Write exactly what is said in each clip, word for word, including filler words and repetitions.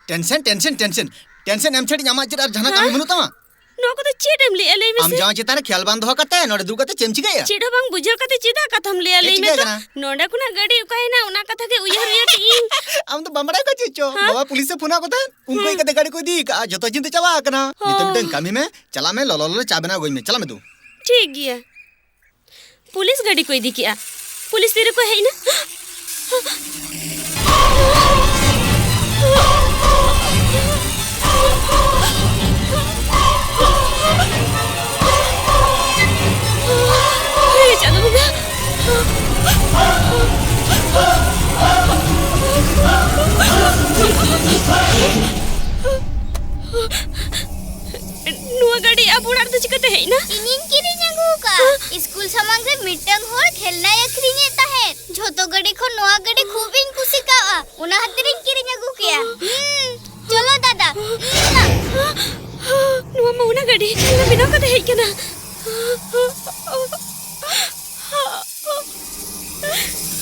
Tension, tension, tension. Tension ᱮᱢ ᱪᱷᱟᱹᱲᱤᱡ ᱟᱢᱟᱜ ᱪᱮᱫ ᱟᱨ ᱡᱟᱦᱟᱱᱟᱜ ᱠᱟᱹᱢᱤ ᱦᱮᱸ? ᱵᱟᱹᱱᱩᱜ ᱛᱟᱢᱟ? ᱱᱚᱣᱟ ᱠᱚᱫᱚ ᱪᱮᱫ ᱮᱢ ᱞᱟᱹᱭᱮᱜᱼᱟ, ᱞᱟᱹᱭ ᱟᱢ ᱢᱮᱥᱮ? ᱡᱟᱶᱟᱭ ᱪᱮᱛᱟᱱ ᱨᱮ ᱠᱷᱮᱭᱟᱞ ᱵᱟᱝ ᱫᱚᱦᱚ ᱠᱟᱛᱮ ᱱᱚᱰᱮ ᱫᱩᱲᱩᱵ ᱠᱟᱛᱮ ᱪᱮᱫ ᱮᱢ ᱪᱤᱠᱟᱹᱭᱮᱜᱼᱟ? ᱪᱮᱫ ᱦᱚᱸ ᱵᱟᱝ ᱵᱩᱡᱷᱟᱹᱣ ᱠᱟᱛᱮ ᱪᱮᱫᱟᱜ ᱠᱟᱛᱷᱟᱢ ᱞᱟᱹᱭᱟ, ᱪᱮᱫ ᱞᱟᱹᱭ ᱪᱤᱠᱟᱹ ᱢᱮᱛᱚ᱾ ᱠᱟᱱᱟ? ᱱᱚᱰᱮ ᱠᱷᱚᱱᱟᱜ ᱜᱟᱹᱰᱤ ᱚᱠᱟᱭᱮᱱᱟ, ᱚᱱᱟ ᱠᱟᱛᱷᱟ ᱜᱮ ᱩᱭᱦᱟᱹᱨ ᱩᱭᱦᱟᱹᱨ ᱛᱮ ᱤᱧ ᱟᱢ ᱫᱚ ᱵᱟᱢ ᱵᱟᱲᱟᱭ ᱠᱟᱱᱟ ᱪᱮᱫ ᱪᱚ? ᱦᱮᱸ? ᱵᱟᱵᱟ ᱯᱩᱞᱤᱥ ᱮ ᱯᱷᱳᱱ ᱟᱫ ᱠᱚ ᱛᱟᱦᱮᱸᱫ, ᱩᱱᱠᱩ ᱦᱮᱸ᱾ ᱦᱮᱡ ᱠᱟᱛᱮ ᱜᱟᱹᱰᱤ ᱠᱚ ᱤᱫᱤ ᱠᱟᱜᱼᱟ, ᱡᱚᱛᱚ ᱪᱤᱱᱛᱟᱹ ᱪᱟᱵᱟ ᱟᱠᱟᱱᱟ᱾ ᱦᱚᱸ᱾ ᱱᱤᱛᱚᱜ ᱢᱤᱫᱴᱟᱝ ᱠᱟᱹᱢᱤ ᱢᱮ, ᱪᱟᱞᱟᱜ ᱢᱮ, ᱞᱚᱞᱚ ᱞᱚᱞᱚ ᱪᱟ ᱵᱮᱱᱟᱣ ᱟᱹᱜᱩᱭ ᱢᱮ, ᱪᱟᱞᱟᱜ ᱢᱮ ᱫᱩ᱾ ᱴᱷᱤᱠ ᱜᱮᱭᱟ᱾ ᱯᱩᱞᱤᱥ ᱜᱟᱹᱰᱤ ᱠᱚ ᱤᱫᱤ ᱠᱮᱜᱼᱟ᱾ ᱯᱩᱞᱤᱥ ᱛᱤᱨᱮᱠᱚ ᱦᱮᱡ ᱮᱱᱟ? ᱦᱮ ᱪᱟᱸᱫᱳ ᱵᱚᱸᱜᱟ! ᱱᱚᱣᱟ ᱜᱟᱹᱰᱤ ᱟᱵᱚ ᱚᱲᱟᱜ ᱨᱮᱫᱚ ᱪᱤᱠᱟᱹᱛᱮ ᱦᱮᱡ ᱮᱱᱟ? ᱤᱧᱤᱧ ᱠᱤᱨᱤᱧ ᱟᱹᱜᱩ ᱟᱠᱟᱫᱼᱟ᱾ ᱤᱥᱠᱩᱞ ᱥᱟᱢᱟᱝ ᱨᱮ ᱢᱤᱫᱴᱟᱝ ᱦᱚᱲ ᱠᱷᱮᱞᱱᱟᱭ ᱟᱹᱠᱷᱨᱤᱧᱮᱫ ᱛᱟᱦᱮᱸᱫ᱾ ᱡᱷᱚᱛᱚ ᱜᱟᱹᱰᱤ ᱠᱷᱚᱱ ᱱᱚᱣᱟ ᱜᱟᱹᱰᱤ ᱠᱷᱩᱵ ᱤᱧ ᱠᱩᱥᱤ ᱠᱟᱣᱟ, ᱚᱱᱟ ᱠᱷᱟᱹᱛᱤᱨᱤᱧ ᱠᱤᱨᱤᱧ ᱟᱹᱜᱩ ᱠᱮᱭᱟ᱾ ᱦᱩᱸ, ᱪᱚᱞᱚ ᱫᱟᱫᱟ᱾ ᱱᱚᱣᱟ ᱢᱟ ᱚᱱᱟ ᱜᱟᱹᱰᱤ, ᱚᱱᱟ ᱵᱮᱱᱟᱣ ᱠᱟᱛᱮ ᱦᱮᱡ ᱠᱟᱱᱟ᱾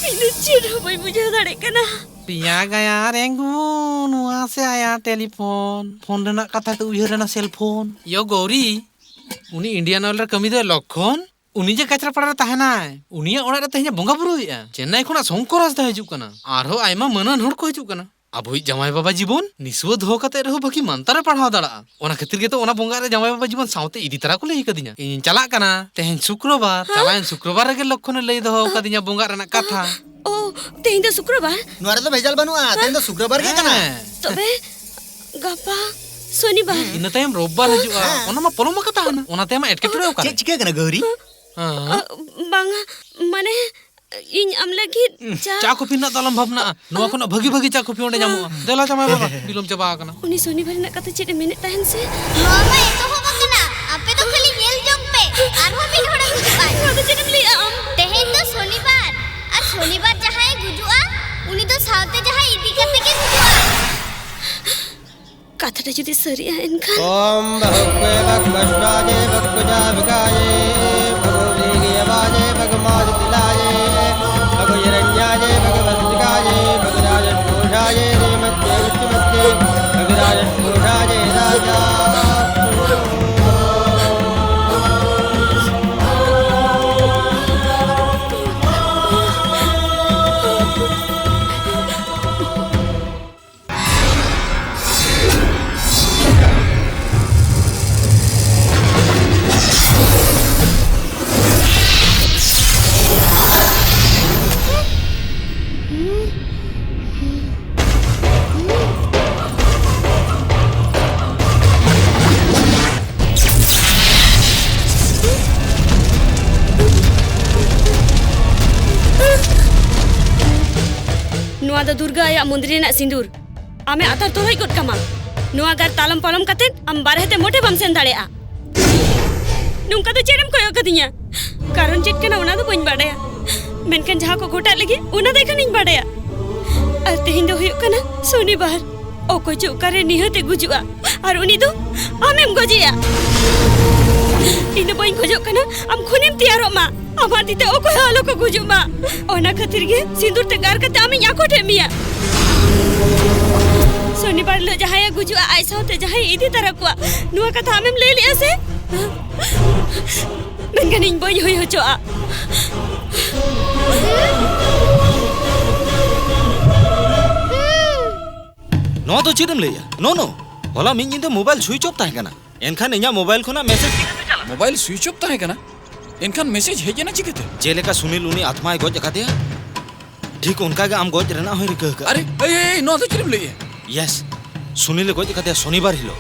ᱤᱧ ᱫᱚ ᱪᱮᱫ ᱦᱚᱸ ᱵᱟᱹᱧ ᱵᱩᱡᱷᱟᱹᱣ ᱫᱟᱲᱮᱭᱟᱜ ᱠᱟᱱᱟ᱾ ᱯᱮᱭᱟ ᱜᱟᱭᱟ ᱨᱮᱸᱜᱩ, ᱱᱚᱣᱟ ᱥᱮ ᱟᱭᱟ ᱴᱮᱞᱤᱯᱷᱳᱱ᱾ ᱯᱷᱳᱱ ᱨᱮᱱᱟᱜ ᱠᱟᱛᱷᱟ ᱛᱮ ᱩᱭᱦᱟᱹᱨ ᱮᱱᱟ ᱥᱮᱞ ᱯᱷᱳᱱ᱾ ᱭᱳ ᱜᱳᱨᱤ, ᱩᱱᱤ ᱤᱱᱰᱤᱭᱟᱱ ᱚᱭᱮᱞ ᱨᱮ ᱠᱟᱹᱢᱤ ᱫᱚᱭ ᱞᱚᱠᱠᱷᱚᱱ, ᱩᱱᱤ ᱡᱮ ᱠᱟᱪᱨᱟᱯᱟᱲᱟ ᱨᱮ ᱛᱟᱦᱮᱱᱟᱭ, ᱩᱱᱤᱭᱟᱜ ᱚᱲᱟᱜ ᱨᱮ ᱛᱮᱦᱮᱧ ᱮ ᱵᱚᱸᱜᱟ ᱵᱩᱨᱩᱭᱮᱫᱼᱟ᱾ ᱪᱮᱱᱱᱟᱭ ᱠᱷᱚᱱᱟᱜ ᱥᱚᱝᱠᱚᱨ ᱦᱟᱸᱥᱫᱟ ᱦᱤᱡᱩᱜ ᱠᱟᱱᱟ, ᱟᱨᱦᱚᱸ ᱟᱭᱢᱟ ᱢᱟᱹᱱᱟᱱ ᱦᱚᱲ ᱠᱚ ᱦᱤᱡᱩᱜ ᱠᱟᱱᱟ᱾ ᱟᱵᱚᱭᱤᱡ ᱡᱟᱶᱟᱭ ᱵᱟᱵᱟ ᱡᱤᱵᱚᱱ ᱱᱤᱥᱩᱣᱟᱹ ᱫᱚᱦᱚ ᱠᱟᱛᱮ ᱨᱮᱦᱚᱸ ᱵᱷᱟᱹᱜᱤ ᱢᱟᱱᱛᱟᱨᱮ ᱯᱟᱲᱦᱟᱣ ᱫᱟᱲᱮᱭᱟᱜᱼᱟ᱾ ᱚᱱᱟ ᱠᱷᱟᱹᱛᱤᱨ ᱜᱮᱛᱚ ᱚᱱᱟ ᱵᱚᱸᱜᱟ ᱨᱮ ᱡᱟᱶᱟᱭ ᱵᱟᱵᱟ ᱡᱤᱵᱚᱱ ᱥᱟᱶᱛᱮ ᱤᱫᱤ ᱛᱟᱨᱟ ᱠᱚ ᱞᱟᱹᱭ ᱠᱟᱫᱤᱧᱟ᱾ ᱤᱧᱤᱧ ᱪᱟᱞᱟᱜ ᱠᱟᱱᱟ ᱛᱮᱦᱮᱧ ᱥᱩᱠᱨᱚᱵᱟᱨ᱾ ᱦᱮᱸ? ᱪᱟᱞᱟᱣᱮᱱ ᱥᱩᱠᱨᱚᱵᱟᱨ ᱨᱮᱜᱮ ᱞᱚᱠᱠᱷᱚᱱᱮ ᱞᱟᱹᱭ ᱫᱚᱦᱚ ᱠᱟᱫᱤᱧᱟ ᱵᱚᱸᱜᱟ ᱨᱮᱱᱟᱜ ᱠᱟᱛᱷᱟ᱾ ᱳ, ᱛᱮᱦᱮᱧ ᱫᱚ ᱥᱩᱠᱨᱚᱵᱟᱨ? ᱱᱚᱣᱟ ᱨᱮᱫᱚ ᱵᱷᱮᱡᱟᱞ ᱵᱟᱹᱱᱩᱜᱼᱟ, ᱛᱮᱦᱮᱧ ᱫᱚ ᱥᱩᱠᱨᱚᱵᱟᱨ ᱜᱮ ᱠᱟᱱᱟ᱾ ᱦᱮᱸ᱾ ᱛᱚᱵᱮ ᱜᱟᱯᱟ ᱥᱚᱱᱤᱵᱟᱨ᱾ ᱤᱱᱟᱹ ᱛᱟᱭᱚᱢ ᱨᱳᱵᱵᱟᱨ ᱦᱤᱡᱩᱜᱼᱟ, ᱦᱮᱸ᱾ ᱚᱱᱟ ᱢᱟ ᱯᱚᱞᱚᱢ ᱟᱠᱟ ᱛᱟᱦᱮᱱᱟ, ᱚᱱᱟ ᱛᱮ ᱟᱢᱟᱜ ᱮᱴᱠᱮᱴᱚᱬᱮ ᱚᱠᱟᱨᱮ? ᱪᱮᱫ ᱪᱤᱠᱟᱹ ᱠᱟᱱᱟ ᱜᱟᱹᱣᱨᱤ? ᱦᱮᱸ᱾ ᱟ, ᱵᱟᱝᱟ, ᱢᱟᱱᱮ ᱤᱧ ᱟᱢ ᱞᱟᱹᱜᱤᱫ ᱪᱟ᱾ ᱪᱟ ᱠᱚᱯᱷᱤ ᱨᱮᱱᱟᱜ ᱫᱚ ᱟᱞᱚᱢ ᱵᱷᱟᱵᱽᱱᱟᱜᱼᱟ, ᱱᱚᱣᱟ ᱠᱷᱚᱱᱟᱜ ᱵᱷᱟᱹᱜᱤ ᱵᱷᱟᱹᱜᱤ ᱪᱟ ᱠᱚᱯᱷᱤ ᱚᱸᱰᱮ ᱧᱟᱢᱚᱜᱼᱟ᱾ ᱫᱮᱞᱟ ᱡᱟᱢᱟᱭ ᱵᱟᱵᱟ, ᱵᱤᱞᱚᱢ ᱪᱟᱵᱟ ᱟᱠᱟᱱᱟ᱾ ᱩᱱᱤ ᱥᱚᱱᱤᱵᱟᱨ ᱨᱮᱱᱟᱜ ᱠᱟᱛᱷᱟ ᱪᱮᱫ ᱮ ᱢᱮᱱᱮᱫ ᱛᱟᱦᱮᱱ ᱥᱮ? ᱱᱚᱣᱟ ᱢᱟ ᱮᱛᱚᱦᱚᱵ ᱟᱠᱟᱱᱟ, ᱟᱯᱮ ᱫᱚ ᱠᱷᱟᱹᱞᱤ ᱧᱮᱞ ᱡᱚᱝ ᱯᱮ, ᱟᱨᱦᱚᱸ ᱢᱤᱫ ᱦᱚᱲᱮ ᱜᱩᱡᱩᱜᱼᱟ᱾ ᱱᱚᱣᱟ ᱫᱚ ᱪᱮᱫ ᱮᱢ ᱞᱟᱹᱭᱮᱜᱼᱟ ᱟᱢ? ᱛᱮᱦᱮᱧ ᱫᱚ ᱥᱚᱱᱤᱵᱟᱨ, ᱟᱨ ᱥᱚᱱᱤᱵᱟᱨ ᱡᱟᱦᱟᱸᱭᱮ ᱜᱩᱡᱩᱜᱼᱟ, ᱩᱱᱤ ᱫᱚ ᱥᱟᱶᱛᱮ ᱡᱟᱦᱟᱸᱭ ᱤᱫᱤ ᱠᱟᱛᱮ ᱜᱮ ᱜᱩᱡᱩᱜᱼᱟ᱾ ᱠᱟᱛᱷᱟᱴᱟ ᱡᱩᱫᱤ ᱥᱟᱹᱨᱤᱜᱼᱟ ᱮᱱᱠᱷᱟᱱ᱾ ᱳᱢ ᱵᱟᱦᱩᱜᱽᱵᱷᱮ ᱵᱷᱟᱜᱽᱵᱷᱟᱥᱵᱷᱟᱡᱮ ᱵᱷᱟᱜᱽᱵᱷᱩᱡᱟᱵᱷᱤᱠᱟᱭᱮ ᱵᱷᱟᱜᱽᱵᱷᱩ ᱵᱷᱤᱜᱤᱭᱟᱵᱟᱡᱮ ᱵᱷᱟᱜᱽᱢᱟᱥᱤᱛᱤᱞᱟᱭᱮ ᱵᱷᱟᱜᱽᱵᱷᱩ ᱦᱤᱨᱚᱧᱡᱟᱡᱮ ᱵᱷᱟᱜᱽᱵᱷᱟᱥᱤᱠᱟᱭᱮ ᱵᱷᱟᱜᱽᱨᱟᱡᱚᱥᱯᱳᱰᱷᱟᱭᱮ ᱨᱤᱢᱚᱪᱪᱮ ᱩᱪᱪᱩᱢᱚᱪᱪᱮ ᱱᱚᱣᱟ ᱫᱚ ᱫᱩᱨᱜᱟ ᱟᱭᱟᱜ ᱢᱚᱱᱫᱤᱨ ᱨᱮᱱᱟᱜ ᱥᱤᱸᱫᱩᱨ᱾ ᱟᱢᱮ ᱟᱛᱟᱨ ᱛᱚᱨᱚᱡ ᱜᱚᱫ ᱠᱟᱢᱟ᱾ ᱱᱚᱣᱟ ᱜᱟᱨ ᱛᱟᱞᱚᱢ ᱯᱟᱞᱚᱢ ᱠᱟᱛᱮ ᱟᱢ ᱵᱟᱨᱦᱮ ᱛᱮ ᱢᱚᱴᱮ ᱵᱟᱢ ᱥᱮᱱ ᱫᱟᱲᱮᱭᱟᱜᱼᱟ᱾ ᱱᱚᱝᱠᱟ ᱫᱚ ᱪᱮᱫ ᱮᱢ ᱠᱚᱭᱚᱜ ᱠᱟᱫᱤᱧᱟ? ᱠᱟᱨᱚᱱ ᱪᱮᱫ ᱠᱟᱱᱟ ᱚᱱᱟ ᱫᱚ ᱵᱟᱹᱧ ᱵᱟᱰᱟᱭᱟ, ᱢᱮᱱᱠᱷᱟᱱ ᱡᱟᱦᱟᱸ ᱠᱚ ᱜᱷᱚᱴᱟᱜ ᱞᱟᱹᱜᱤᱫ ᱚᱱᱟ ᱫᱚ ᱮᱠᱷᱟᱱᱤᱧ ᱵᱟᱰᱟᱭᱟ᱾ ᱟᱨ ᱛᱮᱦᱮᱧ ᱫᱚ ᱦᱩᱭᱩᱜ ᱠᱟᱱᱟ ᱥᱚᱱᱤᱵᱟᱨ᱾ ᱚᱠᱚᱭ ᱪᱚ ᱚᱠᱟᱨᱮ ᱱᱤᱦᱟᱹᱛ ᱮ ᱜᱩᱡᱩᱜᱼᱟ, ᱟᱨ ᱩᱱᱤ ᱫᱚ ᱟᱢᱮᱢ ᱜᱚᱡᱮᱭᱟ᱾ ᱤᱧ ᱫᱚ ᱵᱟᱹᱧ ᱠᱷᱚᱡᱚᱜ ᱠᱟᱱᱟ ᱟᱢ ᱠᱷᱩᱱᱮᱢ ᱛᱮᱭᱟᱨᱚᱜ ᱢᱟ᱾ ᱟᱢᱟᱜ ᱛᱤᱛᱮ ᱚᱠᱚᱭ ᱦᱚᱸ ᱟᱞᱚ ᱠᱚ ᱜᱩᱡᱩᱜ ᱢᱟ᱾ ᱚᱱᱟ ᱠᱷᱟᱹᱛᱤᱨ ᱜᱮ ᱥᱤᱸᱫᱩᱨ ᱛᱮ ᱜᱟᱨ ᱠᱟᱛᱮ ᱟᱢᱤᱧ ᱟᱠᱚᱴ ᱮᱫ ᱢᱮᱭᱟ᱾ ᱥᱚᱱᱤᱵᱟᱨ ᱦᱤᱞᱳᱜ ᱡᱟᱦᱟᱸᱭᱮ ᱜᱩᱡᱩᱜᱼᱟ, ᱟᱡ ᱥᱟᱶᱛᱮ ᱡᱟᱦᱟᱸᱭᱮ ᱤᱫᱤ ᱛᱟᱨᱟ ᱠᱚᱣᱟ, ᱱᱚᱣᱟ ᱠᱟᱛᱷᱟ ᱟᱢᱮᱢ ᱞᱟᱹᱭ ᱞᱮᱜᱼᱟ ᱥᱮ? ᱢᱮᱱᱠᱷᱟᱱ ᱤᱧ ᱵᱟᱹᱧ ᱦᱩᱭ ᱦᱚᱪᱚᱜᱼᱟ᱾ ᱱᱚᱣᱟ ᱫᱚ ᱪᱮᱫ ᱮᱢ ᱞᱟᱹᱭᱮᱜᱼᱟ? ᱱᱳ, ᱱᱳ, ᱦᱚᱞᱟ ᱢᱤᱫ ᱧᱤᱫᱟᱹ ᱢᱳᱵᱟᱭᱤᱞ ᱥᱩᱭᱤᱪ ᱚᱯᱷ ᱛᱟᱦᱮᱸ ᱠᱟᱱᱟ, ᱮᱱᱠᱷᱟᱱ ᱤᱧᱟᱹᱜ ᱢᱳᱵᱟᱭᱤᱞ ᱠᱷᱚᱱᱟᱜ ᱢᱮᱥᱮᱡᱽ ᱪᱤᱠᱟᱹᱛᱮ ᱪᱟᱞᱟᱜᱼᱟ? ᱢᱳᱵᱟᱭᱤᱞ ᱥᱩᱭᱤᱪ ᱚᱯᱷ ᱛᱟᱦᱮᱸ ᱠᱟᱱᱟ, ᱮᱱᱠᱷᱟᱱ ᱢᱮᱥᱮᱡᱽ ᱦᱮᱡ ᱮᱱᱟ ᱪᱤᱠᱟᱹᱛᱮ? ᱡᱮᱞᱮᱠᱟ ᱥᱩᱱᱤᱞ ᱩᱱᱤ ᱟᱛᱢᱟᱭ ᱜᱚᱡ ᱟᱠᱟᱫᱮᱭᱟ, ᱴᱷᱤᱠ ᱚᱱᱠᱟ ᱜᱮ ᱟᱢ ᱜᱚᱡ ᱨᱮᱱᱟᱜ ᱦᱚᱸᱭ ᱨᱤᱠᱟᱹ ᱟᱠᱟᱫᱼᱟ᱾ ᱟᱨᱮ, ᱮᱭ, ᱮᱭ, ᱮᱭ, ᱱᱚᱣᱟ ᱫᱚ ᱪᱮᱫ ᱮᱢ ᱞᱟᱹᱭᱮᱜᱼᱟ? ᱭᱮᱥ, ᱥᱩᱱᱤᱞᱮ ᱜᱚᱡ ᱟᱠᱟᱫᱮᱭᱟ ᱥᱚᱱᱤᱵᱟᱨ ᱦᱤᱞᱳᱜ,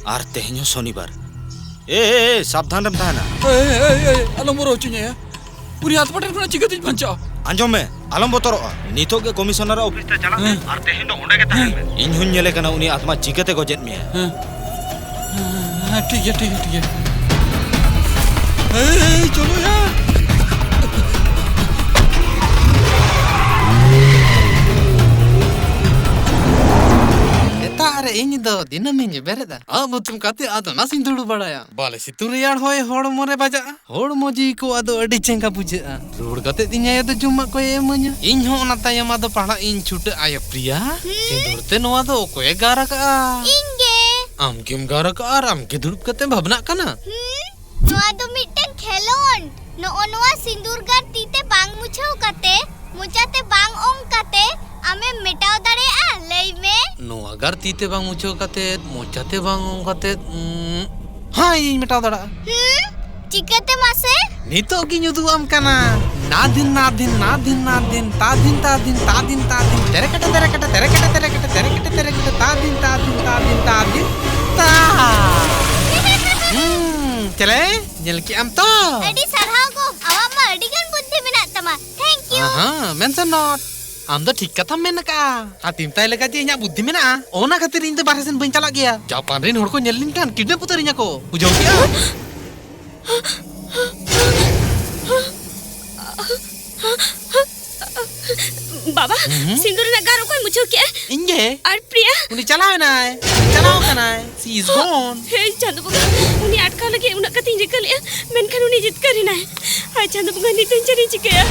ᱟᱨ ᱛᱮᱦᱮᱧ ᱦᱚᱸ ᱥᱚᱱᱤᱵᱟᱨ᱾ ᱮ, ᱮ, ᱮ, ᱥᱟᱵᱫᱷᱟᱱ ᱨᱮᱢ ᱛᱟᱦᱮᱱᱟ᱾ ᱮᱭ, ᱮᱭ, ᱮᱭ, ᱮᱭ, ᱟᱞᱚᱢ ᱵᱚᱨᱚ ᱦᱚᱪᱚᱧᱟ ᱭᱟ᱾ ᱩᱱᱤ ᱟᱛᱢᱟ ᱴᱷᱮᱱ ᱠᱷᱚᱱᱟᱜ ᱪᱤᱠᱟᱹᱛᱤᱧ ᱵᱟᱧᱪᱟᱜᱼᱟ? ᱟᱸᱡᱚᱢ ᱢᱮ, ᱟᱞᱚᱢ ᱵᱚᱛᱚᱨᱚᱜᱼᱟ᱾ ᱱᱤᱛᱚᱜ ᱜᱮ ᱠᱚᱢᱤᱥᱚᱱᱟᱨ ᱚᱯᱷᱤᱥ ᱛᱮ ᱪᱟᱞᱟᱜ ᱢᱮ, ᱦᱮᱸ᱾ ᱟᱨ ᱛᱮᱦᱮᱧ ᱫᱚ ᱚᱸᱰᱮ ᱜᱮ ᱛᱟᱦᱮᱱ ᱢᱮ᱾ ᱤᱧ ᱦᱚᱸᱧ ᱧᱮᱞᱮ ᱠᱟᱱᱟ ᱩᱱᱤ ᱟᱛᱢᱟ ᱪᱤᱠᱟᱹᱛᱮ ᱜᱚᱡᱮᱫ ᱢᱮᱭᱟ᱾ ᱦᱮᱸ, ᱦᱮᱸ, ᱴᱷᱤᱠ ᱜᱮᱭᱟ, ᱴᱷᱤᱠ ᱜᱮᱭᱟ, ᱴᱷᱤᱠ ᱜᱮᱭᱟ᱾ ᱮᱭ, ᱮᱭ, ᱪᱚᱞᱚ ᱭᱟ᱾ ᱥᱮᱛᱟᱜ ᱨᱮ ᱤᱧ ᱫᱚ ᱫᱤᱱᱟᱹᱢᱤᱧ ᱵᱮᱨᱮᱫᱟ, ᱟᱵ ᱦᱩᱛᱩᱢ ᱠᱟᱛᱮ ᱟᱫᱚ ᱱᱟᱥᱮᱧ ᱫᱩᱲᱩᱵ ᱵᱟᱲᱟᱭᱟ᱾ ᱵᱟᱞᱮ ᱥᱤᱛᱩᱝ ᱨᱮᱭᱟᱲ ᱦᱚᱭ ᱦᱚᱲᱢᱚ ᱨᱮ ᱵᱟᱡᱟᱜᱼᱟ᱾ ᱦᱚᱲᱢᱚ ᱡᱤᱣᱤ ᱠᱚ ᱟᱫᱚ ᱟᱹᱰᱤ ᱪᱮᱸᱜᱷᱟ ᱵᱩᱡᱷᱟᱹᱜᱼᱟ᱾ ᱨᱩᱣᱟᱹᱲ ᱠᱟᱛᱮ ᱤᱧ ᱟᱭᱳ ᱫᱚ ᱡᱚᱢᱟᱜ ᱠᱚᱭ ᱮᱢᱟᱹᱧᱟ᱾ ᱤᱧ ᱦᱚᱸ ᱚᱱᱟ ᱛᱟᱭᱚᱢ ᱟᱫᱚ ᱯᱟᱲᱦᱟᱜ ᱤᱧ ᱪᱷᱩᱴᱟᱹᱜᱼᱟ᱾ ᱭᱟ ᱯᱨᱤᱭᱟ, ᱦᱩᱸ? ᱥᱤᱸᱫᱩᱨ ᱛᱮ ᱱᱚᱣᱟ ᱫᱚ ᱚᱠᱚᱭᱮ ᱜᱟᱨ ᱟᱠᱟᱜᱼᱟ? ᱤᱧ ᱜᱮ᱾ ᱟᱢ ᱜᱮᱢ ᱜᱟᱨ ᱟᱠᱟᱜᱼᱟ ᱟᱨ ᱟᱢ ᱜᱮ ᱫᱩᱲᱩᱵ ᱠᱟᱛᱮ ᱵᱷᱟᱵᱽᱱᱟᱜ ᱠᱟᱱᱟ? ᱦᱩᱸ? ᱱᱚᱣᱟ ᱫᱚ ᱢᱤᱫᱴᱟᱝ ᱠᱷᱮᱞᱳᱸᱰ᱾ ᱱᱚᱜᱼᱚ ᱱᱚᱣᱟ ᱥᱤᱸᱫᱩᱨ ᱜᱟᱨ ᱛᱤ ᱛᱮ ᱵᱟᱝ ᱢᱩᱪᱷᱟᱹᱣ ᱠᱟᱛᱮ, ᱢᱚᱪᱟ ᱛᱮ ᱵᱟᱝ ᱚᱝ ᱠᱟᱛᱮ ᱟᱢᱮᱢ ᱢᱮᱴᱟᱣ ᱫᱟᱲᱮᱭᱟᱜᱼᱟ? ᱞᱟᱹᱭ ᱢᱮ᱾ ᱱᱚᱣᱟ ᱜᱟᱨ ᱛᱤ ᱛᱮ ᱵᱟᱝ ᱢᱩᱪᱷᱟᱹᱣ ᱠᱟᱛᱮ, ᱢᱚᱪᱟ ᱛᱮ ᱵᱟᱝ ᱚᱝ ᱠᱟᱛᱮ, ᱩᱸ, ᱦᱮᱸ, ᱤᱧ ᱢᱮᱴᱟᱣ ᱫᱟᱲᱮᱭᱟᱜᱼᱟ᱾ ᱦᱩᱸ? ᱪᱤᱠᱟᱹᱛᱮ ᱢᱟᱥᱮ? ᱱᱤᱛᱚᱜ ᱜᱤᱧ ᱩᱫᱩᱜ ᱟᱢ ᱠᱟᱱᱟ᱾ ᱱᱟ ᱫᱷᱤᱱ, ᱱᱟ ᱫᱷᱤᱱ, ᱱᱟ ᱫᱷᱤᱱ, ᱱᱟ ᱫᱷᱤᱱ, ᱛᱟ ᱫᱷᱤᱱ, ᱛᱟ ᱫᱷᱤᱱ, ᱛᱟ ᱫᱷᱤᱱ, ᱛᱟ ᱫᱷᱤᱱ, ᱛᱮᱨᱮ ᱠᱮᱴᱮ, ᱛᱮᱨᱮ ᱠᱮᱴᱮ, ᱛᱮᱨᱮ ᱠᱮᱴᱮ, ᱛᱮᱨᱮ ᱠᱮᱴᱮ, ᱛᱮᱨᱮ ᱠᱮᱴᱮ, ᱛᱮᱨᱮ ᱠᱮᱴᱮ, ᱛᱟ ᱫᱷᱤᱱ, ᱛᱟ ᱫᱷᱤᱱ, ᱛᱟ ᱫᱷᱤᱱ, ᱛᱟ ᱫᱷᱤᱱ, ᱛᱟ᱾ ᱦᱩᱸ, ᱪᱮᱞᱮ? ᱧᱮᱞ ᱠᱮᱜ ᱟᱢ ᱛᱚ? ᱟᱹᱰᱤ ᱥᱟᱨᱦᱟᱣ ᱜᱚ, ᱟᱢᱟᱜ ᱢᱟ ᱟᱹᱰᱤ ᱜᱟᱱ ᱵᱩᱫᱽᱫᱷᱤ ᱢᱮᱱᱟᱜ ᱛᱟᱢᱟ᱾ Thank you᱾ ᱟᱦᱟ, mention not᱾ ᱟᱢ ᱫᱚ ᱴᱷᱤᱠ ᱠᱟᱛᱷᱟᱢ ᱢᱮᱱ ᱟᱠᱟᱜᱼᱟ᱾ ᱦᱟᱹᱛᱤᱢ ᱛᱟᱭ ᱞᱮᱠᱟ ᱡᱮ ᱤᱧᱟᱜ ᱵᱩᱫᱽᱫᱷᱤ ᱢᱮᱱᱟᱜᱼᱟ, ᱚᱱᱟ ᱠᱷᱟᱹᱛᱤᱨ ᱤᱧ ᱫᱚ ᱵᱟᱨᱦᱮ ᱥᱮᱱ ᱵᱟᱹᱧ ᱪᱟᱞᱟᱜ ᱜᱮᱭᱟ᱾ ᱡᱟᱯᱟᱱ ᱨᱮᱱ ᱦᱚᱲ ᱠᱚ ᱧᱮᱞ ᱞᱤᱧ ᱠᱷᱟᱱ kidnap ᱩᱛᱟᱹᱨᱤᱧᱟ ᱠᱚ, ᱵᱩᱡᱷᱟᱹᱣ ᱠᱮᱜᱼᱟ? ᱵᱟᱵᱟ, ᱦᱩᱸ? ᱥᱤᱸᱫᱩᱨ ᱨᱮᱱᱟᱜ ᱜᱟᱨ ᱚᱠᱚᱭ ᱢᱩᱪᱷᱟᱹᱣ ᱠᱮᱜᱼᱟ? ᱤᱧ ᱜᱮ᱾ ᱟᱨ ᱯᱨᱤᱭᱟ? ᱩᱱᱤ ᱪᱟᱞᱟᱣ ᱮᱱᱟᱭ, ᱪᱟᱞᱟᱣ ᱠᱟᱱᱟᱭ᱾ She is gone᱾ ᱦᱮᱸ ᱪᱟᱸᱫᱚ ᱵᱚᱸᱜᱟ, ᱩᱱᱤ ᱟᱴᱠᱟᱣ ᱞᱟᱹᱜᱤᱫ ᱩᱱᱟᱹᱜ ᱠᱟᱛᱮᱧ ᱨᱤᱠᱟᱹ ᱞᱮᱜᱼᱟ, ᱢᱮᱱᱠᱷᱟᱱ ᱩᱱᱤ ᱡᱤᱛᱠᱟᱹᱨ ᱮᱱᱟᱭ᱾ ᱦᱟᱭ ᱪᱟᱸᱫᱚ ᱵᱚᱸᱜᱟ, ᱱᱤᱛ ᱤᱧ ᱪᱮᱫ ᱤᱧ ᱪᱤᱠᱟᱹᱭᱟ?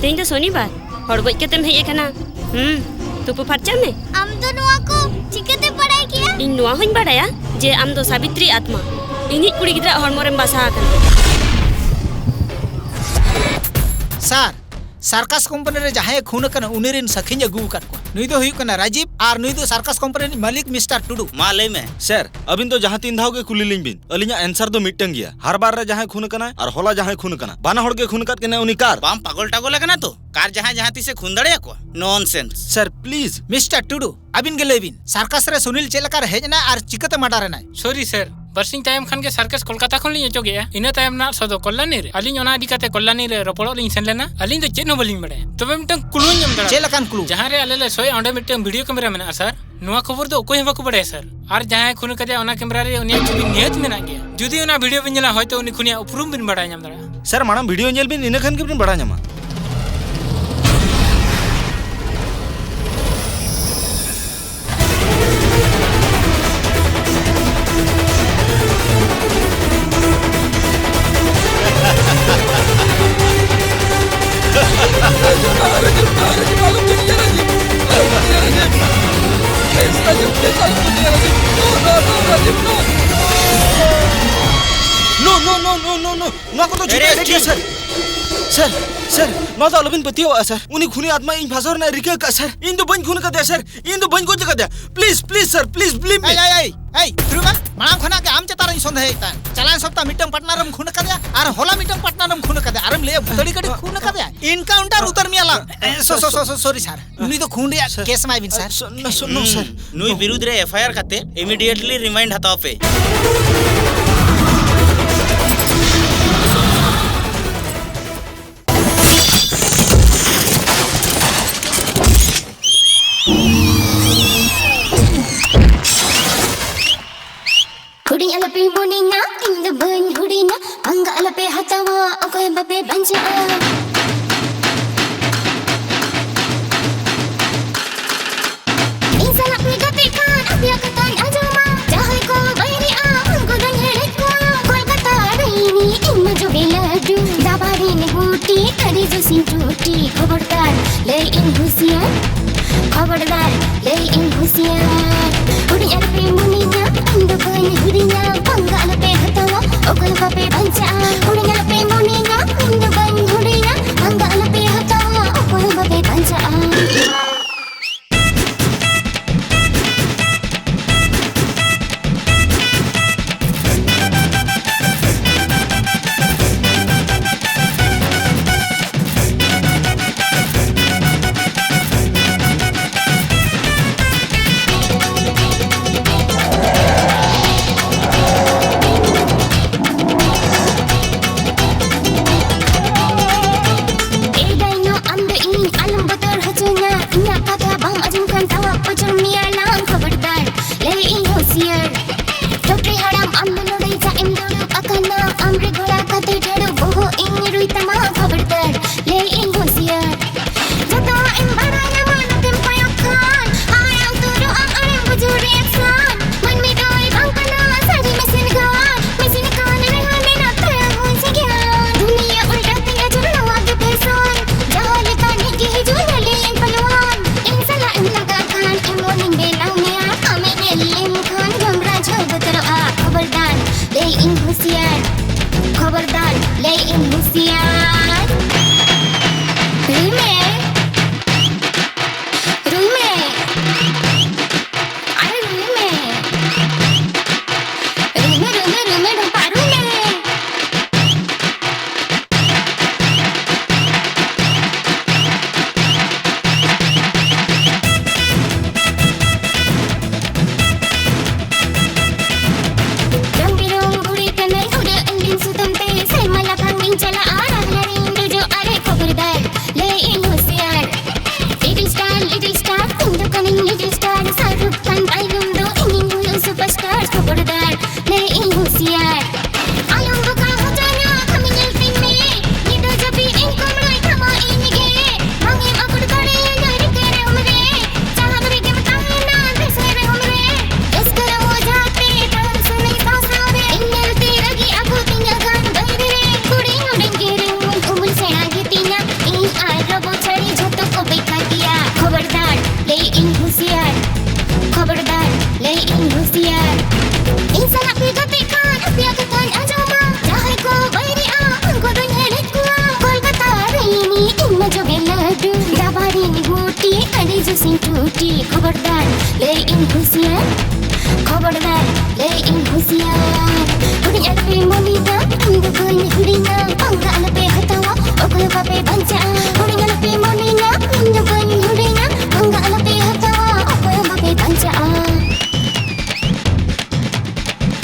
ᱛᱮᱦᱮᱧ ᱫᱚ ᱥᱚᱱᱤᱵᱟᱨ, ᱦᱚᱲ ᱜᱚᱡ ᱠᱟᱛᱮᱢ ᱦᱮᱡ ᱟᱠᱟᱱᱟ᱾ ᱦᱩᱸ, ᱛᱩᱯᱩ ᱯᱷᱟᱨᱪᱟᱜ ᱢᱮ᱾ ᱟᱢ ᱫᱚ ᱱᱚᱣᱟ ᱠᱚ ᱪᱤᱠᱟᱹᱛᱮ ᱵᱟᱲᱟᱭ ᱠᱮᱭᱟ? ᱤᱧ ᱱᱚᱣᱟ ᱦᱚᱸᱧ ᱵᱟᱲᱟᱭᱟ ᱡᱮ ᱟᱢ ᱫᱚ ᱥᱟᱵᱤᱛᱨᱤ ᱟᱛᱢᱟ, ᱤᱧᱤᱡ ᱠᱩᱲᱤ ᱜᱤᱫᱽᱨᱟᱹ ᱦᱚᱲᱢᱚ ᱨᱮᱢ ᱵᱟᱥᱟ ᱟᱠᱟᱱᱟ᱾ ᱥᱟᱨ, ᱥᱟᱨᱠᱟᱥ ᱠᱳᱢᱯᱟᱱᱤ ᱨᱮ ᱡᱟᱦᱟᱸᱭᱮ ᱠᱷᱩᱱ ᱟᱠᱟᱱᱟ, ᱩᱱᱤ ᱨᱮᱱ ᱥᱟᱹᱠᱷᱤᱧ ᱟᱹᱜᱩ ᱟᱠᱟᱫ ᱠᱚᱣᱟ᱾ ᱱᱩᱭ ᱫᱚ ᱦᱩᱭᱩᱜ ᱠᱟᱱᱟ ᱨᱟᱡᱤᱵ ᱟᱨ ᱱᱩᱭ ᱫᱚ ᱥᱟᱨᱠᱟᱥ ᱠᱳᱢᱯᱟᱱᱤ ᱨᱤᱱᱤᱡ ᱢᱟᱹᱞᱤᱠ, ᱢᱤᱥᱴᱟᱨ ᱴᱩᱰᱩ᱾ ᱢᱟ ᱞᱟᱹᱭ ᱢᱮ᱾ ᱥᱟᱨ, ᱟᱹᱵᱤᱱ ᱫᱚ ᱡᱟᱦᱟᱸ ᱛᱤᱱ ᱫᱷᱟᱣ ᱜᱮ ᱠᱩᱞᱤ ᱞᱤᱧ ᱵᱤᱱ, ᱟᱹᱞᱤᱧᱟᱜ answer ᱫᱚ ᱢᱤᱫᱴᱟᱝ ᱜᱮᱭᱟ᱾ ᱦᱟᱨ ᱵᱟᱨ ᱨᱮ ᱡᱟᱦᱟᱸᱭ ᱠᱷᱩᱱ ᱟᱠᱟᱱᱟᱭ ᱟᱨ ᱦᱚᱞᱟ ᱡᱟᱦᱟᱸᱭ ᱠᱷᱩᱱ ᱟᱠᱟᱱᱟ, ᱵᱟᱱᱟ ᱦᱚᱲ ᱜᱮ ᱠᱷᱩᱱ ᱟᱠᱟᱫ ᱠᱤᱱᱟ ᱩᱱᱤ ᱠᱟᱨ? ᱵᱟᱢ ᱯᱟᱜᱚᱞ ᱴᱟᱜᱚᱞ ᱟᱠᱟᱱᱟ ᱛᱚ? ᱠᱟᱨ ᱡᱟᱦᱟᱸᱭ ᱡᱟᱦᱟᱸ ᱛᱤᱥᱮ ᱠᱷᱩᱱ ᱫᱟᱲᱮᱭᱟᱠᱚᱣᱟ? Nonsense᱾ Sir, please᱾ ᱢᱤᱥᱴᱟᱨ ᱴᱩᱰᱩ, ᱟᱹᱵᱤᱱ ᱜᱮ ᱞᱟᱹᱭ ᱵᱤᱱ, ᱥᱟᱨᱠᱟᱥ ᱨᱮ ᱥᱩᱱᱤᱞ ᱪᱮᱫ ᱞᱮᱠᱟᱨᱮ ᱦᱮᱡ ᱮᱱᱟ ᱟᱨ ᱪᱤᱠᱟᱹᱛᱮ ᱢᱟᱰᱟᱨ ᱮᱱᱟᱭ? ᱥᱚᱨᱤ ᱥᱟᱨ, ᱵᱟᱨᱥᱤᱧ ᱛᱟᱭᱚᱢ ᱠᱷᱟᱱ ᱜᱮ ᱥᱟᱨᱠᱟᱥ ᱠᱳᱞᱠᱟᱛᱟ ᱠᱷᱚᱱ ᱞᱤᱧ ᱚᱪᱚᱜᱮᱜᱼᱟ᱾ ᱤᱱᱟᱹ ᱛᱟᱭᱚᱢ ᱨᱮᱱᱟᱜ ᱥᱚ ᱫᱚ ᱠᱚᱞᱞᱟᱱᱤ ᱨᱮ᱾ ᱟᱹᱞᱤᱧ ᱚᱱᱟ ᱤᱫᱤ ᱠᱟᱛᱮ ᱠᱚᱞᱞᱟᱱᱤ ᱨᱮ ᱨᱚᱯᱚᱲᱚᱜ ᱞᱤᱧ ᱥᱮᱱ ᱞᱮᱱᱟ᱾ ᱟᱹᱞᱤᱧ ᱫᱚ ᱪᱮᱫ ᱦᱚᱸ ᱵᱟᱹᱞᱤᱧ ᱵᱟᱲᱟᱭᱟ᱾ ᱛᱚᱵᱮ ᱢᱤᱫᱴᱟᱝ ᱠᱞᱩᱧ ᱮᱢ ᱫᱟᱲᱮᱭᱟᱜᱼᱟ᱾ ᱪᱮᱫ ᱞᱮᱠᱟᱱ ᱠᱞᱩ? ᱡᱟᱦᱟᱸ ᱨᱮ ᱟᱞᱮ ᱞᱮ ᱥᱚᱭᱟ, ᱚᱸᱰᱮ ᱢᱤᱫᱴᱟᱝ ᱵᱷᱤᱰᱤᱭᱳ ᱠᱮᱢᱮᱨᱟ ᱢᱮᱱᱟᱜᱼᱟ ᱥᱟᱨ᱾ ᱱᱚᱣᱟ ᱠᱷᱚᱵᱚᱨ ᱫᱚ ᱚᱠᱚᱭ ᱦᱚᱸ ᱵᱟᱠᱚ ᱵᱟᱲᱟᱭᱟ ᱥᱟᱨ᱾ ᱟᱨ ᱡᱟᱦᱟᱸᱭ ᱠᱷᱩᱱ ᱠᱟᱫᱮᱭᱟ, ᱚᱱᱟ ᱠᱮᱢᱮᱨᱟ ᱨᱮ ᱩᱱᱤᱭᱟᱜ ᱪᱷᱚᱵᱤ ᱱᱤᱦᱟᱹᱛ ᱢᱮᱱᱟᱜ ᱜᱮᱭᱟ᱾ ᱡᱩᱫᱤ ᱚᱱᱟ ᱵᱷᱤᱰᱤᱭᱳ ᱵᱤᱱ ᱧᱮᱞᱟ, ᱦᱚᱭᱛᱚ ᱩᱱᱤ ᱠᱷᱩᱱᱤᱭᱟᱜ ᱩᱯᱨᱩᱢ ᱵᱤᱱ ᱵᱟᱲᱟᱭ ᱧᱟᱢ ᱫᱟᱲᱮᱭᱟᱜᱼᱟ᱾ ᱥᱟᱨ, ᱢᱟᱲᱟᱝ ᱵᱷᱤᱰᱤᱭᱳ ᱧᱮᱞ ᱵᱤᱱ, ᱤᱱᱟᱹ ᱠᱷᱟᱱ ᱜᱮᱵᱤᱱ ᱵᱟᱲᱟᱭ ᱧᱟᱢᱟ᱾ No, no, no, no, no, no. ᱱᱚᱣᱟ ᱠᱚᱫᱚ ᱡᱩᱫᱤ ᱮᱲᱮ ᱮᱲᱮ ᱜᱮᱭᱟ, ᱴᱷᱤᱠ᱾ ᱥᱟᱨ᱾ ᱥᱟᱨ, ᱥᱟᱨ, ᱱᱚᱣᱟ ᱫᱚ ᱟᱞᱚᱵᱤᱱ ᱯᱟᱹᱛᱭᱟᱹᱣᱟᱜᱼᱟ, ᱥᱟᱨ᱾ ᱩᱱᱤ ᱠᱷᱩᱱᱤ ᱟᱛᱢᱟ ᱤᱧ ᱯᱷᱟᱸᱥᱟᱣ ᱨᱮᱱᱟᱜ ᱨᱤᱠᱟᱹ ᱟᱠᱟᱫᱼᱟ, ᱥᱟᱨ᱾ ᱤᱧ ᱫᱚ ᱵᱟᱹᱧ ᱠᱷᱩᱱ ᱟᱠᱟᱫᱮᱭᱟ, ᱥᱟᱨ᱾ ᱤᱧ ᱫᱚ ᱵᱟᱹᱧ ᱜᱚᱡ ᱟᱠᱟᱫᱮᱭᱟ᱾ Please, please, sir, please, believe me. ᱮᱭ, ᱮᱭ, ᱮᱭ, ᱮᱭ, ᱛᱷᱤᱨᱩᱵᱟ, ᱢᱟᱲᱟᱝ ᱠᱷᱚᱱᱟᱜ ᱜᱮ ᱟᱢ ᱪᱮᱛᱟᱱ ᱨᱤᱧ ᱥᱚᱱᱫᱮᱦᱚᱭᱮᱫ ᱛᱟᱦᱮᱸᱫ᱾ ᱪᱟᱞᱟᱣᱮᱱ ᱥᱚᱯᱛᱟᱦ ᱢᱤᱫᱴᱟᱝ partner ᱮᱢ ᱠᱷᱩᱱ ᱟᱠᱟᱫᱮᱭᱟ ᱟᱨ ᱦᱚᱞᱟ ᱢᱤᱫᱴᱟᱝ partner ᱮᱢ ᱠᱷᱩᱱ ᱟᱠᱟᱫᱮᱭᱟ᱾ ᱟᱨᱮᱢ ᱞᱟᱹᱭᱟ ᱵᱷᱩᱛᱟᱹᱲᱤ ᱠᱟᱹᱴᱤᱡ ᱠᱷᱩᱱ ᱟᱠᱟᱫᱮᱭᱟ᱾ Encounter ᱩᱛᱟᱹᱨ ᱢᱮᱭᱟ ᱞᱟᱝ᱾ ᱮ, so, so, so, so, sorry, sir. ᱩᱱᱤ ᱫᱚ ᱠᱷᱩᱱ ᱨᱮᱭᱟᱜ ᱥᱟᱨ, case ᱮᱢᱟᱭ ᱵᱤᱱ, sir. ᱥᱟᱨ, ᱱᱚ, ᱥᱟᱨ, ᱱᱚ, ᱥᱟᱨ᱾ ᱱᱩᱭ ᱵᱤᱨᱩᱫᱽ ᱨᱮ FIR ᱠᱟᱛᱮ immediately remand ᱦᱟᱛᱟᱣ ᱯᱮ᱾ ᱦᱩᱰᱤᱧ ᱟᱞᱚᱯᱮ ᱢᱚᱱᱮᱧᱟ, ᱤᱧ ᱫᱚ ᱵᱟᱹᱧ ᱦᱩᱰᱤᱧᱟ᱾ ᱯᱟᱸᱜᱟ ᱟᱞᱚᱯᱮ ᱦᱟᱛᱟᱣᱟ, ᱚᱠᱚᱭ ᱵᱟᱯᱮ ᱵᱟᱧᱪᱟᱜᱼᱟ᱾ ᱤᱧ ᱥᱟᱞᱟᱜ ᱯᱮ ᱜᱟᱛᱮᱜ ᱠᱷᱟᱱ, ᱟᱯᱮᱭᱟᱜ ᱠᱟᱛᱷᱟᱧ ᱟᱸᱡᱚᱢᱟ᱾ ᱡᱟᱦᱟᱸᱭ ᱠᱚ ᱵᱟᱹᱭᱨᱤᱜᱼᱟ, ᱩᱱᱠᱩ ᱫᱚ ᱞᱟᱹᱭ ᱤᱧ ᱦᱩᱥᱤᱭᱟᱨ, ᱠᱷᱚᱵᱚᱨᱫᱟᱨ, ᱞᱟᱹᱭ ᱤᱧ ᱦᱩᱥᱤᱭᱟᱨ᱾ ᱦᱩᱰᱤᱧ ᱟᱞᱚᱯᱮ ᱢᱚᱱᱮᱭᱟ, ᱤᱧ ᱫᱚ ᱵᱟᱹᱧ ᱦᱩᱰᱤᱧᱟ᱾ ᱯᱟᱸᱜᱟ ᱟᱞᱚᱯᱮ ᱦᱟᱛᱟᱣᱟ, ᱚᱠᱚᱭ ᱦᱚᱸ ᱵᱟᱯᱮ ᱵᱟᱧᱪᱟᱜᱼᱟ᱾ ᱦᱩᱰᱤᱧ ᱟᱞᱚᱯᱮ ᱢᱚᱱᱮᱭᱟ, ᱤᱧ ᱫᱚ ᱵᱟᱹᱧ ᱦᱩᱰᱤᱧᱟ᱾ ᱯᱟᱸᱜᱟ ᱟᱞᱚᱯᱮ ᱦᱟᱛᱟᱣᱟ, ᱚᱠᱚᱭ ᱦᱚᱸ ᱵᱟᱯᱮ ᱵᱟᱧᱪᱟᱜᱼᱟ᱾ ᱥᱤᱧ ᱴᱩᱴᱤ ᱠᱷᱚᱵᱚᱨᱫᱟᱨ, ᱞᱟᱹᱭ ᱤᱧ ᱦᱩᱸᱥᱤᱭᱟᱹᱨ᱾ ᱠᱷᱚᱵᱚᱨᱫᱟᱨ, ᱞᱟᱹᱭ ᱤᱧ ᱦᱩᱸᱥᱤᱭᱟᱹᱨ᱾ ᱦᱩᱰᱤᱧ ᱟᱞᱚᱯᱮ ᱢᱚᱱᱮᱭᱟ, ᱤᱧ ᱫᱚ ᱵᱟᱹᱧ ᱦᱩᱰᱤᱧᱟ᱾ ᱯᱟᱸᱜᱟ ᱟᱞᱚᱯᱮ ᱦᱟᱛᱟᱣᱟ, ᱚᱠᱚᱭ ᱦᱚᱸ ᱵᱟᱯᱮ ᱵᱟᱧᱪᱟᱜᱼᱟ᱾ ᱦᱩᱰᱤᱧ ᱟᱞᱚᱯᱮ ᱢᱚᱱᱮᱭᱟ, ᱤᱧ ᱫᱚ ᱵᱟᱹᱧ ᱦᱩᱰᱤᱧᱟ᱾ ᱯᱟᱸᱜᱟ ᱟᱞᱚᱯᱮ ᱦᱟᱛᱟᱣᱟ, ᱚᱠᱚᱭ ᱦᱚᱸ ᱵᱟᱯᱮ ᱵᱟᱧᱪᱟᱜᱼᱟ᱾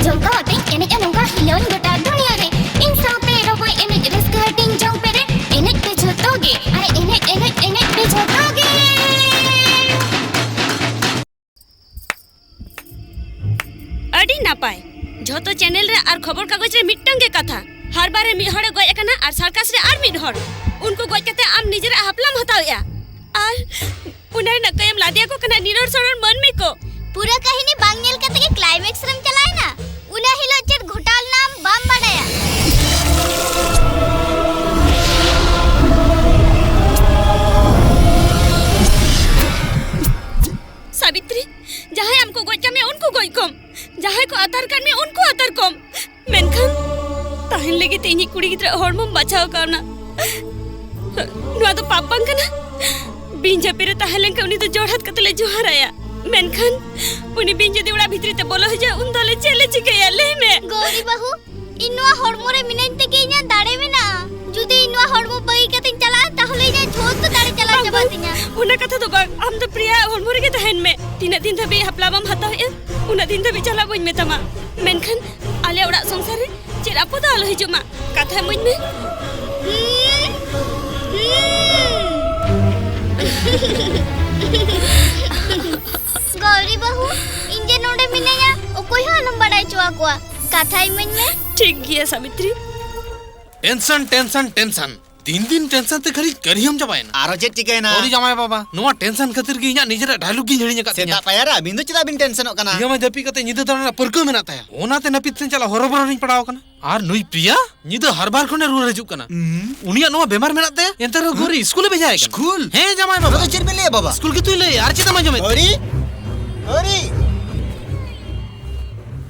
ᱡᱚᱢᱠᱟᱣ ᱟᱛᱮᱧ ᱮᱱᱮᱡᱼᱟ ᱱᱚᱝᱠᱟ ᱦᱤᱞᱟᱹᱣᱟᱹᱧ ᱜᱚᱴᱟ ᱫᱩᱱᱤᱭᱟᱹ ᱨᱮ᱾ ᱤᱧ ᱥᱟᱶᱛᱮ ᱨᱚᱢᱚᱡᱽ ᱮᱱᱮᱡ ᱨᱟᱹᱥᱠᱟᱹ ᱦᱟᱹᱴᱤᱧ ᱡᱚᱝ ᱯᱮ ᱨᱮ᱾ ᱮᱱᱮᱡ ᱯᱮ ᱡᱷᱚᱛᱚ ᱜᱮ, ᱟᱨᱮ ᱮᱱᱮᱡ, ᱮᱱᱮᱡ, ᱮᱱᱮᱡ ᱯᱮ ᱡᱷᱚᱛᱚ ᱜᱮ᱾ ᱟᱹᱰᱤ ᱱᱟᱯᱟᱭ᱾ ᱡᱷᱚᱛᱚ ᱪᱮᱱᱮᱞ ᱨᱮ ᱟᱨ ᱠᱷᱚᱵᱚᱨ ᱠᱟᱜᱚᱡᱽ ᱨᱮ ᱢᱤᱫᱴᱟᱝ ᱜᱮ ᱠᱟᱛᱷᱟ, ᱦᱟᱨᱵᱟᱨ ᱨᱮ ᱢᱤᱫ ᱦᱚᱲᱮ ᱜᱚᱡ ᱟᱠᱟᱱᱟ ᱟᱨ ᱥᱟᱨᱠᱟᱥ ᱨᱮ ᱟᱨ ᱢᱤᱫ ᱦᱚᱲ᱾ ᱩᱱᱠᱩ ᱜᱚᱡ ᱠᱟᱛᱮ ᱟᱢ ᱱᱤᱡᱮᱨᱟᱜ ᱦᱟᱯᱞᱟᱢ ᱦᱟᱛᱟᱣᱮᱜᱼᱟ ᱟᱨ ᱚᱱᱟ ᱨᱮᱱᱟᱜ ᱠᱟᱹᱭᱮᱢ ᱞᱟᱫᱮᱭᱟᱠᱚ ᱠᱟᱱᱟ ᱱᱤᱨᱚᱲ ᱥᱚᱨᱚᱲ ᱢᱟᱹᱱᱢᱤ ᱠᱚ᱾ ᱯᱩᱨᱟᱹ ᱠᱟᱹᱦᱤᱱᱤ ᱵᱟᱝ ᱧᱮᱞ ᱠᱟᱛᱮ ᱜᱮ ᱠᱞᱟᱭᱢᱮᱠᱥ ᱨᱮᱢ ᱪᱟᱞᱟᱣᱮᱱᱟ? ᱩᱱᱟᱹᱜ ᱦᱤᱞᱳᱜ ᱪᱮᱫ ᱜᱷᱚᱴᱟᱣ ᱞᱮᱱᱟ ᱟᱢ ᱵᱟᱢ ᱵᱟᱰᱟᱭᱟ? ᱥᱟᱵᱤᱛᱨᱤ, ᱡᱟᱦᱟᱸᱭ ᱟᱢ ᱠᱚ ᱜᱚᱡ ᱠᱟᱜ ᱢᱮᱭᱟ ᱩᱱᱠᱩ ᱜᱚᱡ ᱠᱚᱢ, ᱡᱟᱦᱟᱸᱭ ᱠᱚ ᱟᱛᱟᱨ ᱠᱟᱜ ᱢᱮᱭᱟ ᱩᱱᱠᱩ ᱟᱛᱟᱨ ᱠᱚᱢ, ᱢᱮᱱᱠᱷᱟᱱ ᱛᱟᱦᱮᱱ ᱞᱟᱹᱜᱤᱫ ᱛᱮ ᱤᱧᱤᱡ ᱠᱩᱲᱤ ᱜᱤᱫᱽᱨᱟᱹ ᱦᱚᱲᱢᱚᱢ ᱵᱟᱪᱷᱟᱣ ᱠᱟᱣᱱᱟ᱾ ᱱᱚᱣᱟ ᱫᱚ ᱯᱟᱯ ᱵᱟᱝ ᱠᱟᱱᱟ? ᱵᱤᱧ ᱡᱟᱹᱯᱤᱫ ᱨᱮ ᱛᱟᱦᱮᱸ ᱞᱮᱱᱠᱷᱟᱱ ᱩᱱᱤ ᱫᱚ ᱡᱚᱲᱦᱟᱛ ᱠᱟᱛᱮ ᱞᱮ ᱡᱚᱦᱟᱨᱟᱭᱟ, ᱢᱮᱱᱠᱷᱟᱱ ᱩᱱᱤ ᱵᱤᱧ ᱡᱩᱫᱤ ᱚᱲᱟᱜ ᱵᱷᱤᱛᱨᱤ ᱛᱮ ᱵᱚᱞᱚ ᱦᱤᱡᱩᱜᱼᱟ, ᱩᱱ ᱫᱚ ᱟᱞᱮ ᱪᱮᱫ ᱞᱮ ᱪᱤᱠᱟᱹᱭᱟ? ᱞᱟᱹᱭ ᱢᱮ᱾ ᱜᱳᱣᱨᱤ ᱵᱟᱹᱦᱩ, ᱤᱧ ᱱᱚᱣᱟ ᱦᱚᱲᱢᱚ ᱨᱮ ᱢᱤᱱᱟᱹᱧ ᱛᱮᱜᱮ ᱤᱧᱟᱹᱜ ᱫᱟᱲᱮ ᱢᱮᱱᱟᱜᱼᱟ᱾ ᱡᱩᱫᱤ ᱤᱧ ᱱᱚᱣᱟ ᱦᱚᱲᱢᱚ ᱵᱟᱹᱜᱤ ᱠᱟᱛᱮᱧ ᱪᱟᱞᱟᱜᱼᱟ, ᱛᱟᱦᱚᱞᱮ ᱤᱧᱟᱹᱜ ᱡᱷᱚᱛᱚ ᱫᱟᱲᱮ ᱪᱟᱞᱟᱣ ᱵᱟᱝ, ᱪᱟᱵᱟᱜ ᱵᱟᱝ, ᱛᱤᱧᱟ᱾ ᱚᱱᱟ ᱠᱟᱛᱷᱟ ᱫᱚ ᱵᱟᱝ, ᱟᱢ ᱫᱚ ᱯᱨᱤᱭᱟ ᱦᱚᱲᱢᱚ ᱨᱮᱜᱮ ᱛᱟᱦᱮᱱ ᱢᱮ᱾ ᱛᱤᱱᱟᱹᱜ ᱫᱤᱱ ᱫᱷᱟᱹᱵᱤᱡ ᱦᱟᱯᱞᱟ ᱵᱟᱢ ᱦᱟᱛᱟᱣ ᱮᱜᱼᱟ, ᱩᱱᱟᱹᱜ ᱫᱤᱱ ᱫᱷᱟᱹᱵᱤᱡ ᱪᱟᱞᱟᱜ ᱵᱟᱹᱧ ᱢᱮᱛᱟᱢᱟ, ᱢᱮᱱᱠᱷᱟᱱ ᱟᱞᱮ ᱚᱲᱟᱜ ᱥᱚᱝᱥᱟᱨ ᱨᱮ ᱪᱮᱫ ᱟᱯᱚᱫ ᱟᱞᱚ ᱦᱤᱡᱩᱜ ᱢᱟ᱾ ᱠᱟᱛᱷᱟ ᱤᱢᱟᱹᱧ ᱢᱮ᱾ ᱜᱳᱣᱨᱤ ᱵᱟᱹᱦᱩ, ᱤᱧ ᱡᱮ ᱱᱚᱰᱮ ᱢᱤᱱᱟᱹᱧᱟ, ᱚᱠᱚᱭ ᱦᱚᱸ ᱟᱞᱚᱢ ᱵᱟᱰᱟᱭ ᱦᱚᱪᱚ ᱟᱠᱚᱣᱟ᱾ ᱠᱟᱛᱷᱟ ᱤᱢᱟᱹᱧ ᱢᱮ᱾ ᱴᱷᱤᱠ ᱜᱮᱭᱟ ᱥᱟᱵᱤᱛᱨᱤ᱾ Tension, tension, tension. ᱫᱤᱱ ᱫᱤᱱ ᱴᱮᱱᱥᱚᱱ ᱛᱮ ᱠᱷᱟᱹᱞᱤ ᱠᱟᱹᱨᱤᱦᱚᱢ ᱪᱟᱵᱟᱭᱮᱱᱟ᱾ ᱟᱨᱚ ᱪᱮᱫ ᱪᱤᱠᱟᱹᱭᱮᱱᱟ? ᱥᱚᱨᱤ ᱡᱟᱢᱟᱭ ᱵᱟᱵᱟ, ᱱᱚᱣᱟ ᱴᱮᱱᱥᱚᱱ ᱠᱷᱟᱹᱛᱤᱨ ᱜᱮ ᱤᱧᱟᱜ ᱱᱤᱡᱮᱨᱟᱜ ᱰᱟᱭᱞᱚᱜ ᱜᱤᱧ ᱦᱤᱲᱤᱧ ᱟᱠᱟᱫ ᱛᱤᱧᱟ᱾ ᱥᱮᱛᱟᱜ ᱯᱟᱭᱟᱨ ᱨᱮ ᱟᱹᱵᱤᱱ ᱫᱚ ᱪᱮᱫᱟᱜ ᱵᱤᱱ ᱴᱮᱱᱥᱚᱱᱚᱜ ᱠᱟᱱᱟ? ᱯᱨᱤᱭᱟ ᱢᱟ ᱡᱟᱹᱯᱤᱫ ᱠᱟᱛᱮ ᱧᱤᱫᱟᱹ ᱫᱟᱬᱟᱱ ᱨᱮᱱᱟᱜ ᱯᱟᱹᱨᱠᱟᱹᱣ ᱢᱮᱱᱟᱜ ᱛᱟᱭᱟ᱾ ᱚᱱᱟᱛᱮ ᱱᱟᱹᱯᱤᱛ ᱛᱮᱧ ᱪᱟᱞᱟᱜ ᱦᱚᱨᱚᱵᱚᱨᱚ ᱨᱤᱧ ᱯᱟᱲᱟᱣ ᱟᱠᱟᱱᱟ᱾ ᱟᱨ ᱱᱩᱭ ᱯᱨᱤᱭᱟ ᱧᱤᱫᱟᱹ ᱦᱟᱨᱵᱟᱨ ᱠᱷᱚᱱᱮ ᱨᱩᱣᱟᱹᱲ ᱦᱤᱡᱩᱜ ᱠᱟᱱᱟ᱾ ᱩᱱᱤᱭᱟᱜ ᱱᱚᱣᱟ ᱵᱮᱢᱟᱨ ᱢᱮᱱᱟᱜ ᱛᱟᱭᱟ, ᱮᱱᱛᱮ ᱨᱮᱦᱚᱸ ᱜᱳᱣᱨᱤ ᱥᱠᱩᱞᱮ ᱵᱷᱮᱡᱟᱭᱮ ᱠᱟᱱᱟ᱾ ᱥᱠᱩᱞ? ᱦᱮᱸ ᱡᱟᱢᱟᱭ ᱵᱟᱵᱟ᱾ ᱟᱫᱚ ᱪᱮᱫ ᱵᱤᱱ ᱞᱟᱹᱭᱟ ᱵᱟᱵᱟ? ᱥᱠᱩᱞ ᱜᱮ ᱛᱩᱭ ᱞᱟᱹᱭᱟ, ᱟᱨ ᱪᱮᱫ ᱮᱢ ᱟᱸᱡᱚᱢᱮᱫ? ᱜᱳᱣᱨᱤ! ᱜᱳᱣᱨᱤ!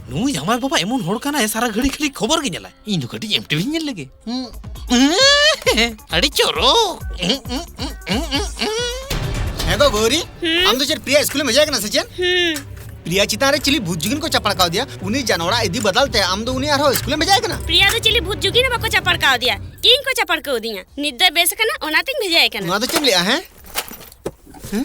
ᱱᱩᱭ ᱡᱟᱢᱟᱭ ᱵᱟᱵᱟ ᱮᱢᱚᱱ ᱦᱚᱲ ᱠᱟᱱᱟᱭ, ᱥᱟᱨᱟ ᱜᱷᱟᱹᱲᱤ ᱠᱷᱟᱹᱞᱤ ᱠᱷᱚᱵᱚᱨ ᱜᱮ ᱧᱮᱞᱟᱭ᱾ ᱤᱧ ᱫᱚ ᱠᱟᱹᱴᱤᱡ ᱮᱢ ᱴᱤᱵᱷᱤᱧ ᱧᱮᱞ ᱞᱮᱜᱮ᱾ ᱟᱹᱰᱤ ᱪᱚᱨᱚᱠ᱾ ᱦᱮᱸ ᱜᱳ ᱜᱳᱨᱤ, ᱦᱩᱸ? ᱟᱢ ᱫᱚ ᱪᱮᱫ ᱯᱨᱤᱭᱟ ᱥᱠᱩᱞ ᱮᱢ ᱵᱷᱮᱡᱟᱭ ᱠᱟᱱᱟ ᱥᱮ ᱪᱮᱫ? ᱦᱩᱸ᱾ ᱯᱨᱤᱭᱟ ᱪᱮᱛᱟᱱ ᱨᱮ ᱪᱤᱞᱤ ᱵᱷᱩᱛ ᱡᱩᱜᱤᱱ ᱠᱚ ᱪᱟᱯᱟᱲ ᱠᱟᱣᱫᱮᱭᱟ? ᱩᱱᱤ ᱡᱟᱱᱣᱟᱨᱟᱜ ᱤᱫᱤ ᱵᱟᱫᱟᱞ ᱛᱮ ᱟᱢ ᱫᱚ ᱩᱱᱤ ᱟᱨᱦᱚᱸ ᱥᱠᱩᱞ ᱮᱢ ᱵᱷᱮᱡᱟᱭ ᱠᱟᱱᱟ? ᱯᱨᱤᱭᱟ ᱫᱚ ᱪᱤᱞᱤ ᱵᱷᱩᱛ ᱡᱩᱜᱤᱱ ᱦᱚᱸ ᱵᱟᱠᱚ ᱪᱟᱯᱟᱲ ᱠᱟᱣᱫᱮᱭᱟ, ᱤᱧ ᱠᱚ ᱪᱟᱯᱟᱲ ᱠᱟᱣᱫᱤᱧᱟ᱾ ᱱᱤᱛ ᱫᱚᱭ ᱵᱮᱥ ᱟᱠᱟᱱᱟ, ᱚᱱᱟᱛᱤᱧ ᱵᱷᱮᱡᱟᱭ ᱠᱟᱱᱟ᱾ ᱱᱚᱣᱟ ᱫᱚ ᱪᱮᱫ ᱮᱢ ᱞᱟᱹᱭᱮᱜᱼᱟ, ᱦᱮᱸ? ᱦᱮᱸ?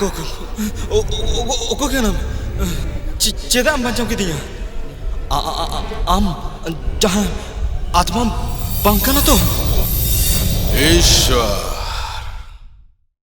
ᱚᱠᱚ ᱚᱠᱚ ᱚᱠᱚ ᱠᱟᱱᱟᱢ? ᱪᱮ- ᱪᱮᱫᱟᱜ ᱮᱢ ᱵᱟᱧᱪᱟᱣ ᱠᱤᱫᱤᱧᱟ? ᱟ- ᱟ- ᱟ- ᱟᱢ ᱡᱟᱦᱟᱸ ᱟᱛᱢᱟᱢ ᱵᱟᱝ ᱠᱟᱱᱟ ᱛᱚ? ᱤᱥᱟ᱾